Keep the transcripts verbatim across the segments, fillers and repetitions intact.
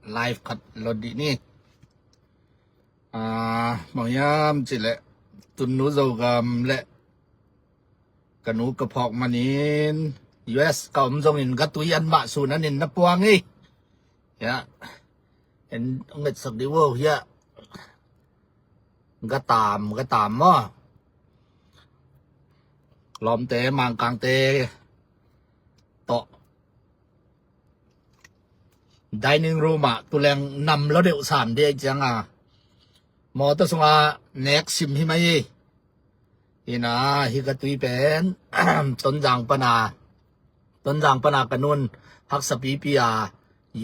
live khat lot dih ni. Ah, bang hiam cih leh Tunnu Zogam le ka nu ka phawk manin U S ka om zongin ka tui an mah sun an in na puang hi. Ya. En ngetsak dih wow, ya. Ka tam, ka tam maw. Lawmte, Mangkangte tawh dining room ah tuleng nam lo deuh sam dih ciang a mawtaw sungah nek sim hi mai hi. Ina hi ka tui pen Tonzang pana, Tonzang pana ka nun haksa pipi a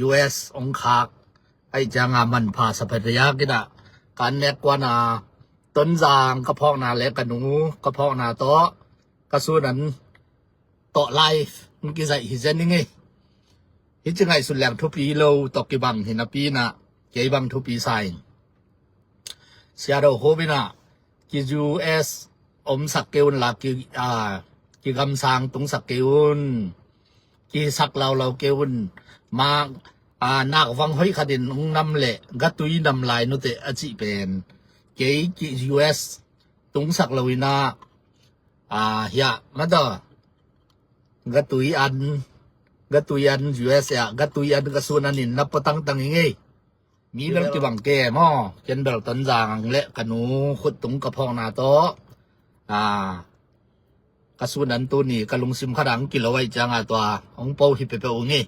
U S ong khak ahi ciang a manpha sa pha ria kina kan nek kuan a Tonzang ka phawkna le ka nu ka phawkna tawh ka sunan tawh live in kizaih hi zen ning ei. Hi ci ngaihsut leng thupi lo tawh kibang hi napi inah kei bang thupi sa ing. Siado hubinah ki U S omsak kei un la ki, ah, kigamsang tungsak kei un. Kisak laulau kei un. Ma, ah, nak vang hoih khatin ung nam le gatui nam lai nute a cih pen kei ki U S tungsak lo inah, ah, hiah mata gatui an, gatui an U S a gatui an ka sun an in na patang tang ing ei. Mi bel kibang ke maw, ken bel Tonzang le ka nu khut tung ka phawkna tawh, ah, ka sun an tuni ka lungsim khat ang kilo ai ciang a tua ong po hi pepeu ing ei.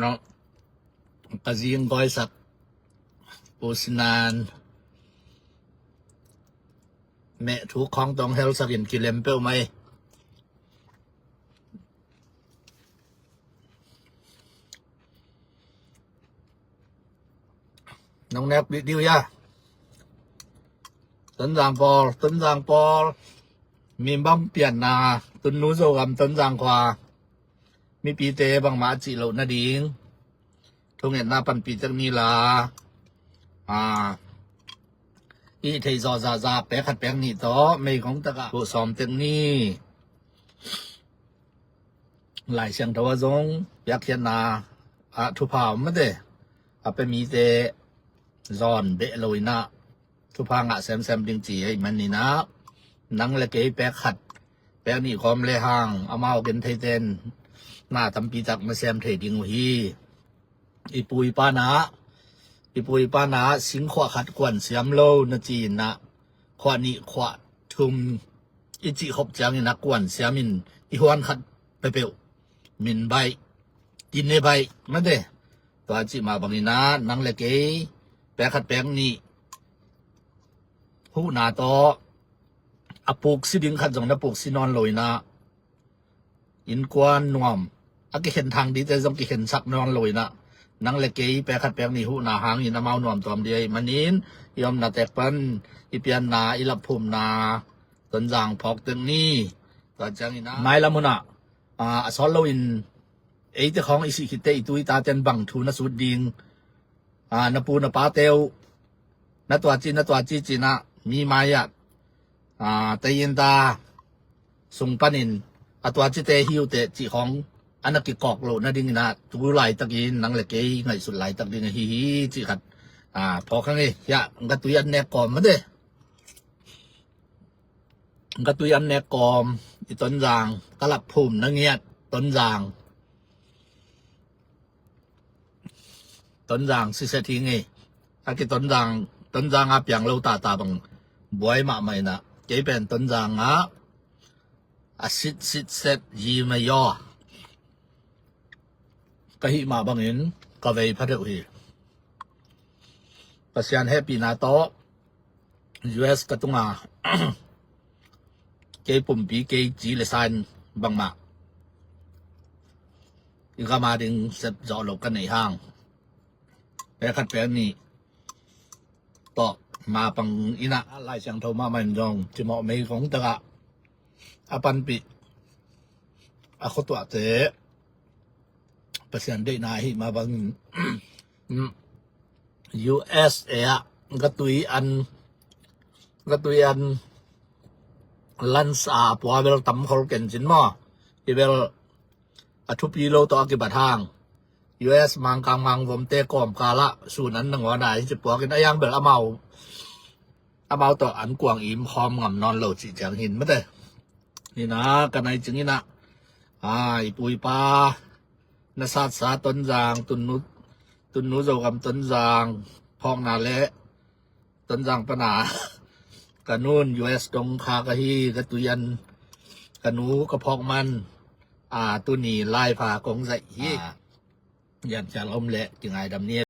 No, ka zing goisak pusinan meh thu khawng tawng helsak in kilem peuh mai. Nong nek video ya. Tonzang pawl, Tonzang pawl. Mi bang pianna Tunnu Zogam Tonzang khua mipite bangmah a cih loh nading thungetna panpih tek ni la, ah, i theih zawh zahzah pek khat pek nih tawh meigong takah buh sawm tek ni. Lai Siangtho a zong piakkhiatna ah thupha om mate a pia mite zawn beh lo inah thupha ngah semsem ding ci ahi maninah nang le kei pek khat pek nih kawm le hang amau gen theiten na tampi tak na sem thei ding uh hi. I pu i pa na, i pu i pa na singkhuah khat kuan siam lo na ci inah khuah nih khuah thum i cih khop ciangin a kuan siamin i huan khat pepeuh min baih, i ne baih mate. Tua cih mah bangin ah nang le kei pek khat pek nih huhna tawh a puksi ding khat zong na puksi nawn lo inah innkuan nuam a kikhen thang dite zong kikhensak nawn lo inah nang le kei pek khat pek nih huhna hangin amau nuam tuam dih ahi manin i omna tek pan i pianna i lapphumna Tonzang phawk tek ni. Tua ciangin ah mailam hunah, ah, a sawt loin eite khawng i sih khitte i tu i taten bang thu na sut ding, ah, na pu na pate uh na tua ci na tua ci cinah mi mai-ah, ah, teiin ta sung panin a tua cite hi uh teh cih khawng a na kikawk loh nadinginah tu laitakin nang le kei ngaihsut laitak ding ahi hi cih khat, ah, phawk hang hi. Hiah gatui an nek kawm mate. Gatui an nek kawm i Tonzang ka lapphum na ngiat Tonzang, Tonzang siset hi ngei. A ki Tonzang, Tonzang a piang lo tata bang buai mahmah inah kei pen Tonzang ah a sitsit set yi mai yaw ka hih mah bangin ka vei pha deuh hi. Pasian hehpihna tawh U S ka tunga kei pumpi kei ci le sa in bangmah i gama ding sep zawh lo ka neih hang pek khat pek nih tawh mapang inah Lai Siangtho mahmah in zong cimawh meigong takah a panpih a khuatuahte Pasian deihna ahi mah bangin U S A ah gatui an, gatui an lunch a pua bel tam khol ken cin maw. I bel a thupi lo tawh a kibat hang U S Mangkang Mangvom te kawmkal ah sun an nangawn a hi ci puak in, a yang bel amau amau tawh an kuang im khawm ngam nawn lo cih ciang hin mate. Nina ka nai cing ina, a, i pu i pa na satsa Tonzang, Tunnu, Tunnu Zogam Tonzang phawkna le Tonzang pana ka nun U S dong kha ka hi, ka tui an ka nu ka phawk man, a, tuni live a kong zaih hi. A, yan cial om le kingaidam ni.